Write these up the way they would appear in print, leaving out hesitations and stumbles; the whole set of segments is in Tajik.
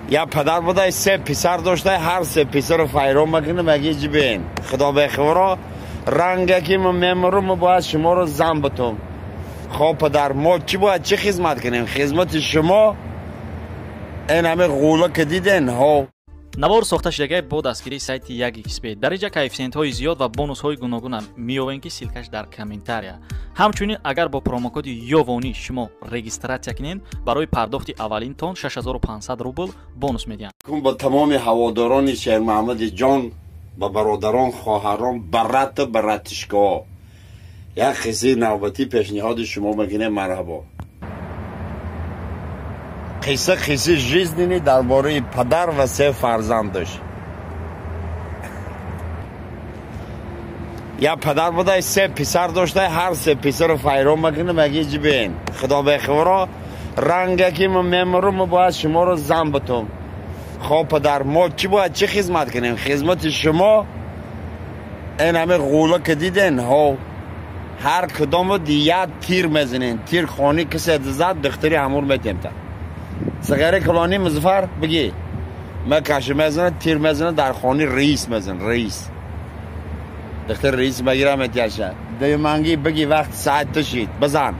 Я падар буда, се писар дошта, ҳар се писарро файрон мекунем, меги ҷибен. Худо бехабаро, ранге ки мо мемурум, мо бояд шуморо зан бутум. Хоб падар, мо чӣ бояд чӣ хизмат кунем? Хизмати шумо ин ҳами ғӯла ки диден, ҳо. Навор сохта шудагай бо дастгирии сайти 1xb. Дар инҷа коэффисиентҳои зиёд ва бонусҳои гуногунам меёвем, ки ссылкаш дар комментария. Ҳамчунин агар бо промокоди Ёвонӣ шумо регистратсия кунед, барои пардохти аввалинтон 6500 рубл бонус медиҳанд. Ба тамоми ҳаводорони Шермаҳмади ҷон, ба бародарон, хоҳарон, барату баратишкоҳо як қиссаи навбатӣ пешниҳоди шумо мекунем. Марҳабо. Қисса қиссаи жизненный дар бораи падар ва се фарзандаш. Я падар буда, се писар дошта, ҳар се писарро файрон мекунем, меги ҷибен. Худо бехабаро, ранге ки мо мемурум, мо бояд шуморо зан бутум. Хоб падар, мо чӣ бояд чӣ хизмат кунем? Хизмати шумо ин ҳами ғӯла ки диден, ҳо. Ҳар кудому як тир мезанен. Тир хони кисе зад, духтари ҳамур метемта. Сигаре калони Музаффар бигӣ. Мекаше мезана, тир мезана, дар хони раис мезана, раис. Духтари раис мегира метяша. Диманги бигӣ вақт саат тушид, бизан.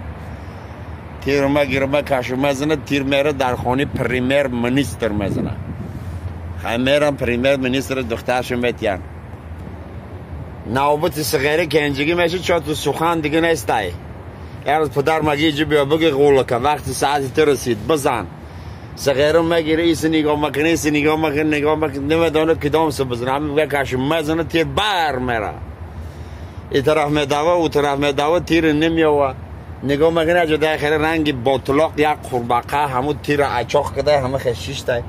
Тир мегира, мекаше мезана, тир мера дар хони премьер министр мезана. Хай мерам премьер министр духтаршо метян. Навбати сигаре кенҷигӣ меша, чо ту сухан дига нестай. Як рӯз падар маги ҷи биё бигӣ ғӯлака, вақти саати ту расид, бизан. Сигаре мегире, иси нигоҳ мекунӣ, иси нигоҳ мекунӣ, нигоҳ мекунӣ, намедонӣ кадом са бизана. Ҳамин мекаши мезана, тир бар мера. И тараф медава, у тараф медава, тир намеёва. Нигоҳ мекунӣ, аҷо дар хеле ранги ботилоқ як қурбақа, ҳамун тирро ачоқ када, ҳама хел шиштай.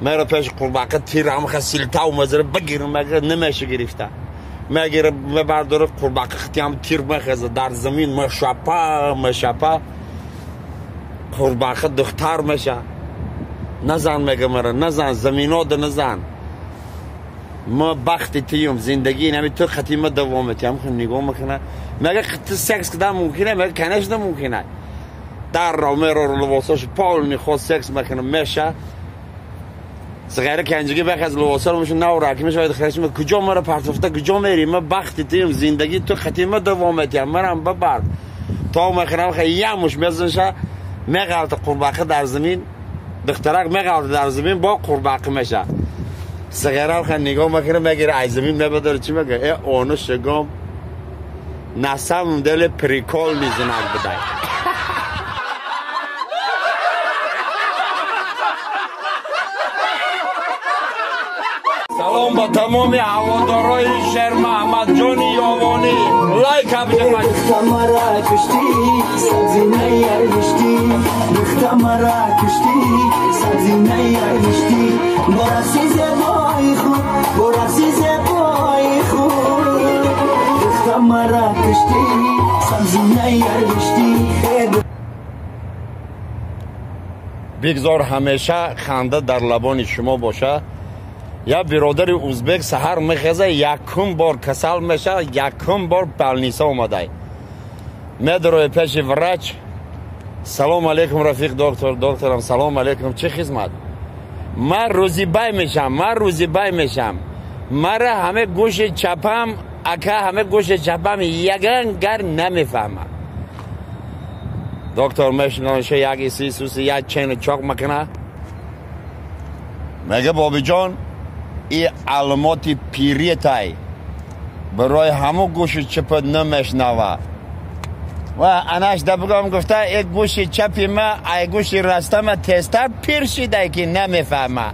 Мера пеши қурбақа тир ҳама хел силтав мезана, бигир, мегир, намеша гирифта. Мегира, мебардора қурбақа хитиам тир мехеза, дар замин мешапа, мешапа. Қурбақа духтар меша. Назан мега мара, назан, заминода назан. Ма бахти тиюм, зиндагӣ нами ту хати ма давом метиям, хун нигоҳ мекуна. Мега ту секс кидан мумкина, мега конечно мумкина. Дар ро меро либосош полни худ секс мекуна, меша. Сигаре кенҷигӣ бехаз либосаро меша навраки меша, хеш ма куҷо мара партофта, куҷо мери? Ма бахти тиюм, зиндагӣ ту хати ма давом метиям, марам бабар. То мехӯрам хе ямуш мезанша, меғалта қурбақа дар замин. Духтарак меғалта дар замин, бо қурбақа меша. Сигарам хе нигоҳ мекунам, мегира ай замин мебадора, чӣ мега? Э, ону шигом на самом деле прикол мезанад будай. Салом ба тамоми ҳаводорои Шермаҳмадҷони Ёвонӣ. Лайк бизанед. Духтамара куштӣ, сабзинаи аргиштӣ. Духтамара куштӣ, сабзинаи аргиштӣ. Бо рақси зебои худ, бо рақси зебои худ. Духтамара куштӣ, сабзинаи аргиштӣ. Бигзор ҳамеша ханда дар лабони шумо боша. Я биродари узбек саҳар мехеза, якум бор касал меша, якум бор больница омадай. Медарои пеши врач. Салом алейкум, рафиқ доктор. Докторам, салом алейкум, чӣ хизмат? Ман рӯзибай мешам, ман рӯзибай мешам. Мара ҳаме гӯши чапам, ака ҳаме гӯши чапам яган гар намефаҳмам. Доктор мешиноша, як иси суси, як чену чоқ мекуна. Мега бобиҷон, и аломоти пириетай барои ҳамун гӯши чапа намешнава. Ва анаш да бигам гуфта, э гӯши чапи ма ай гӯши растама тезтар пир шидай ки намефаҳма.